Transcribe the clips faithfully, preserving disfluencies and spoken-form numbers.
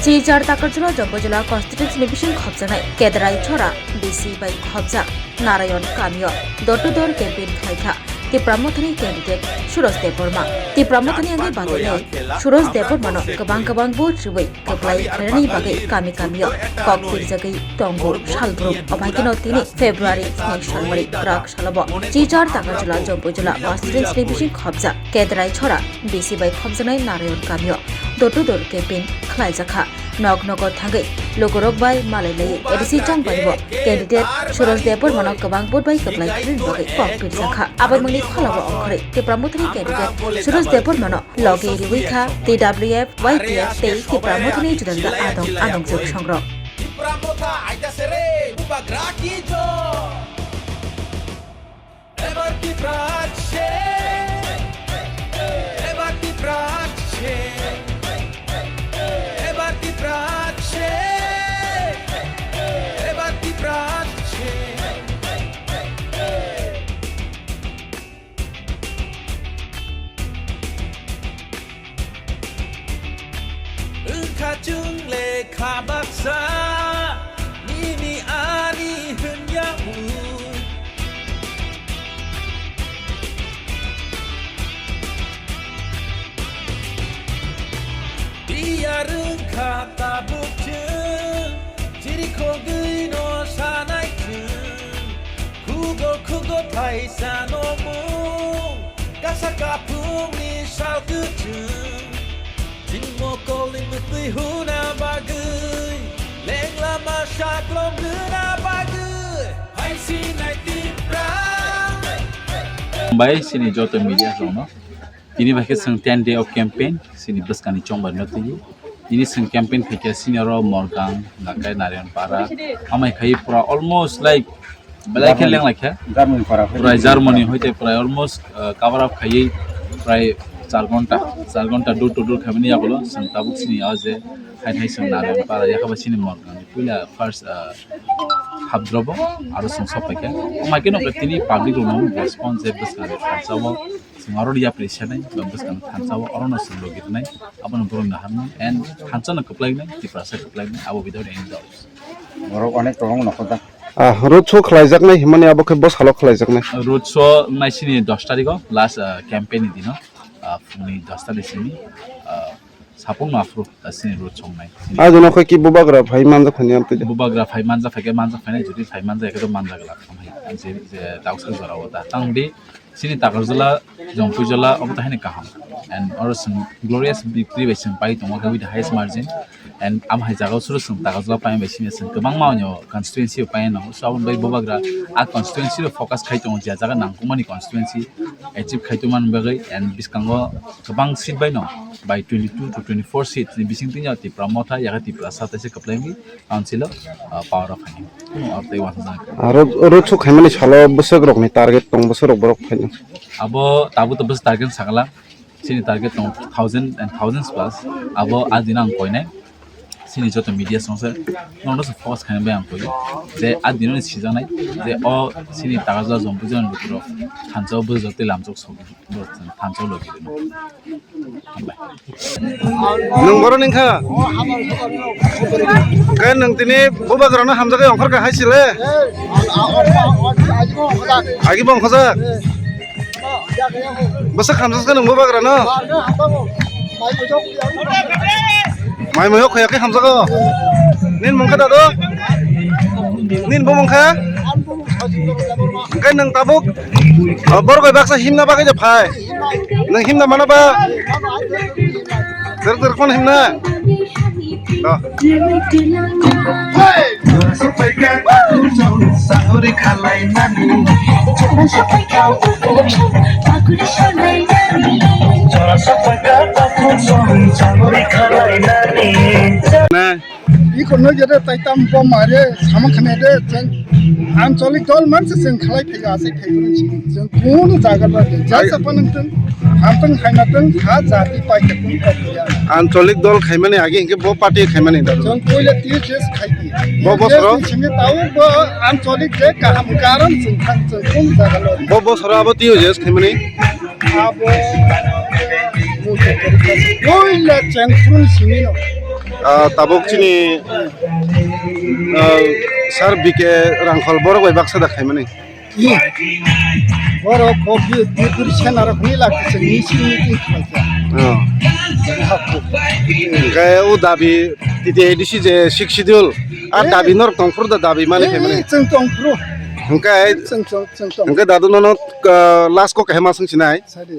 Silchar Takarjala Jompuijala constituency ni bising khopjaknai Kedrai Chora B C bai khopjak Narayon kamio door to door campaign khlaikha Tipra Mothani candidate Suraj Debbarma. Tipra Mothani angwi badainai Suraj Debbarmano kwbang kwbang vote rwui kwplai khlainani bagwi kami kamio kok pirjagwi tongo salbrum. Obaikeno tini February ni salmari kwrak salobo Silchar Takarjala Jompuijala constituency ni bising khopjak Kedrai Chora B C bai khopjaknai Narayon kamio door to door campaign khlaijakha. Nok nogo thangwi lukurok bai malai laiwi A D C changpani bo candidate Suraj Debbarmano kwbang vote bai kwplai khlainani bagwi kok pirjakha. Abaimungni kholabo ongkhorwi Tipra Mothani candidate Suraj Debbarmano logi riwi kha T W F, Y T F tei Tipra Mothani juda juda adong anongjwk songrok. Tipra Motha aita sere, bubagra ki joy. Ebar Tipra se, ebar Tipra se, ebar Tipra se, ebar Tipra se. Wngkha chwng lekha baksa, nini ani hwnya mung. Tiyar wngkha tabuk chwng, chirikhogwi no sanai chwng. Khugo khugo thaisa no mung, kasa kaphungni sal kwchwng. Chini mokolni mwtwi huna bagwi, lengla masa glom rwna bagwi, hai sinai Tipra. Bai sini joto media rokno. Tini bai khe chwng ten day of campaign, sini bwskangni chongbarno twiwi. Tini chwng campaign khaikha sini oro Morgang, Nakai, Narayanpara. Amai khai pura almost like belai khe lenglaikha. Germany para. Pura Germany hoite pura almost, uh, cover up khaiwi prai char ghonta, char ghonta door to door khaimani yagulo chwng tabuk sini o je hai hai chwng Narayanpara yakhaba sini Morgang puila first, uh, hapdrobo aro chwng sokpaikha. Amai khe nokha tini public rokno response je bwskangni thansa o. Chwng oro yapri senai, bwskang thansa o, orono chwng logi rwnai, abono borok naharnai, and thansa no kwplainai, Tiprasa kwplainai, abo without any doubts. Borok onek tongo nokho da. Ah, road show khlaijaknai himani abo khe bwsalo khlaijaknai. Road show nai sini dos tarikh o, last, ah, campaign ni dino, ah, phungni dos tarikh sini, ah, Sapung no aphuru, ta sini road songnai. Ah, jono khe ki bubagra phai manjak phani amtwi de. Bubagra phai manjak phai khe manjak phainai, jodi phai manjak khe to manjak glak phai. Ang je, je Tauksa jora o ta. Tang di sini Takarjala, Jompuijala, obo ta haino kaham. And oro chwng glorious victory bai chwng pai tongo khe with the highest margin. And am hai jaga o suru chwng Takarjala pai bai sini chwng kwbangma onyo constituency o pai no. So aboni bai bubagra a constituency o focus khai tongo, je jaga nangkukmani constituency achieve khai tongmani bagwi. And bwskango kwbang seat bai no, bai twenty two to twenty four seat ni bising twi no Tipra Motha yakhe Tiprasa taisa kwplaigwi council o, ah, power o phainai. Kuno aro tei uansukjak. Ah, road, road show khaimani salo bwswk rokni target tong, bwswk rok borok phaino? Abo tabuk to bwswk target sakala, chini target tong thousand and thousands plus. Abo a dino ang koinai. Chini joto media songsa nono se focus khaina bai ang koi je a dino ni sijaknai je o chini Takarjala Jompuijala ni bukhuk rok thansa o bwsajak tei lamjak sogwi. Thansa o logi rwno. Hambai. Nwng borok ni wngkha? Khe nwng tini bubagrano hamjagwi ongkhorkha hai sile? Agi bo ongkhojak? Bwswk hamjaksa nwng bubagrano? Mai muyok khaya khe hamjago. Nini mung khe dado? Nini bumung khe? Hwnkhe nwng tabuk, o, borok bai baksa himna bagwi de phai. Nwng himna mano ba? Ter ter khon himna? Do. Na. Iko no jere tai tam bo mare sama khane de cheng ancholik dol man se cheng khalai phega ase phega cheng kunu jaga ba de ja sa panang teng ham teng haina teng ha jati pai ke kun ko ya. Ancholik dol khaimani age hinkhe bo party khaimani da. Cheng koile T J S khai di. Bo bosoro? Simi tau bo ancholik je kaham karam cheng thang cheng kun jaga lo. Bo bosoro abo T J S khaimani? Abo koile cheng kun simi no. Ah, tabuk chini, ah, Sir B K Rangkhol borok bai baksa da khaimani. Borok kok di, di, di, senarok ni lak se ni si ni ti khaja. Oh. Hingke o dabi T T A D C je Sixth Schedule, a dabi norok tongphuru da dabi mani khaimani. Chwng tongphuru. Hingke, chwng, chwng, chwng tong. Hingke dadu nono, ah, last kok hai ma swng sinai. Sadi.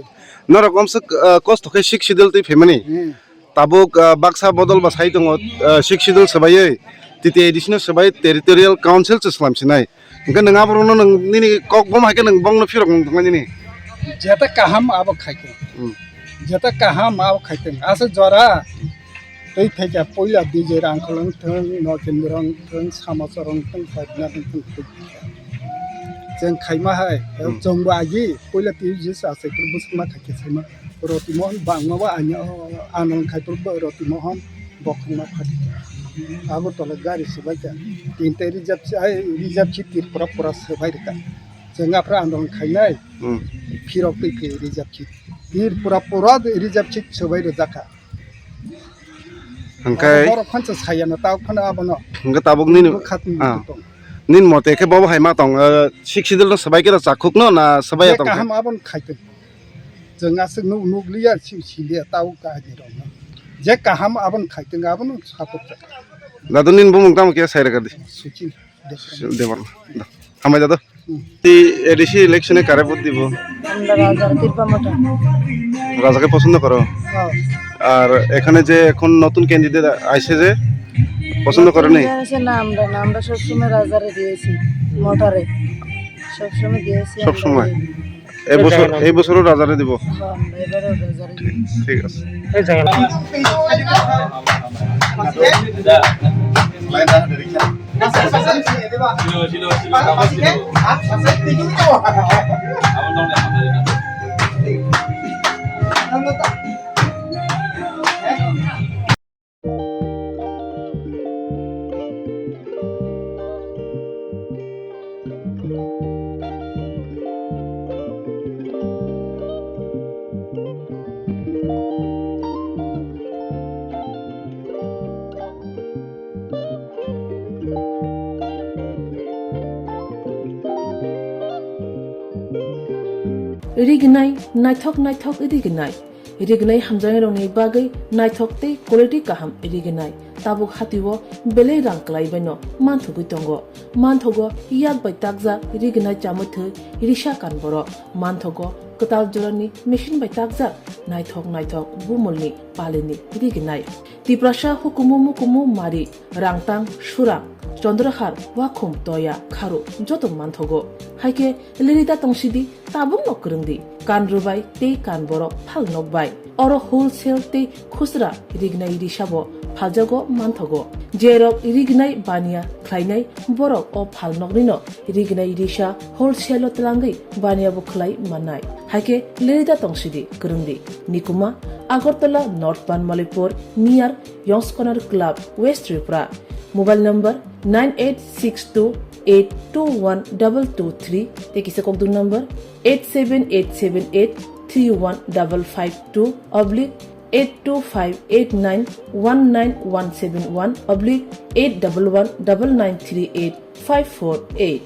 Norok omswk, ah, kosto khe Sixth Schedule twi phaimani. Hmm. Tabuk, ah, baksa bodol ba sai tongo, ah, Sixth Schedule swbaiwi, T T A D C no swbai territorial council se swlam sinai. Hingke nwng aborokno nwng nini kok bom hai khe nwng bongno phirok nwng thangma nini. Jeta kaham abo khai tong. Hmm. Jeta kaham abo khai tong. Asa jora tei phaikha puila Bijay Rangkhol wng thung, Nokendra wng thung, Samachar wng thung, Saidnath wng thung, chwng khaima hai, hmm, chwngbo agi puila T U G sa se bwswkma khaikhe saima. Roti Mohan bangma ba anya, ano khai pur ba Roti Mohan bokhokma phadi. Agartala gari swbaikha. Tin tai reserve si, ai, reserve si Tripura pura swbai rwkha. Chwng aphra andolon khainai. Hmm. Phirok twi phi reserve si. Tripura pura reserve si swbai rwjakha. Hingke abo borok phansa sayano tao phano abono. Hingke tabuk nini, bwkha twi ah, tong. Nini mote khe bobo hai ma tong, eh, Sixth Schedule no swbai khe rw chakhuk no na swbai ya tong khe? Kaham abon khai tong. Chwng aswk nuk, nukliya, si, siliya, tao kahini rokno. Je kaham abon khai tong, abono support kha. Dadu nini bumung tamo khe sai rwkha di? Suchin Debbarma. Suchin Debbarma. Da. Hambai dadu. Hmm. Ti A D C election e kare vote dibo? Amra Rajar Kirpa Mota. রাজাকে পছন্দ করো? হ্যাঁ। আর এখানে যে এখন নতুন ক্যান্ডিডেট আইছে যে, পছন্দ করো নি? নতুন যে আছে না আমরা না, আমরা সবসময় রাজারে দিয়েছি, মোটারে। সবসময় দিয়েছি আমরা। সবসময়? এই বছর, এই বছরও রাজারে দিব। হ্যাঁ, এবারও রাজারে দিব। ঠিক আছে। Rignai, naithok naithok rignai. Rignai hamjaknairokni bagwi naithok tei quality kaham rignai. Tabuk hatio belai rang kwlaibaino manthogwi tongo. Manthogo yak bai takjak rignai chamwi thwi risa kan borok. Manthogo kwtal jorani machine bai takjak naithok naithok bumulni palini rignai. Tiprasa hukumu mukumu mari, rangtang, surang, chondrohar, wakhum, toya, kharu joto manthogo. Haikhe lirida tongsidi, tabukno kwrwngdi. Kan rwbai tei kan borok phal nokbai. Oro wholesale tei khusra rignai risabo phaljago manthogo. Jerok rignai baniya khlainai borok o phal noknino rignai risa wholesale-o twlangwi baniya bo khlai mannai. Haikhe lirida tongsidi kwrwngdi. Nikuma, Agartala North Banmalipur near Yongs Corner Club, West Tripura. Mobile number nine eight six two eight two one double two three tei kisa kokdung number eight seven eight seven eight three one double five two oblique eight two five eight nine one nine one seven one oblique eight double one double nine three eight five four eight.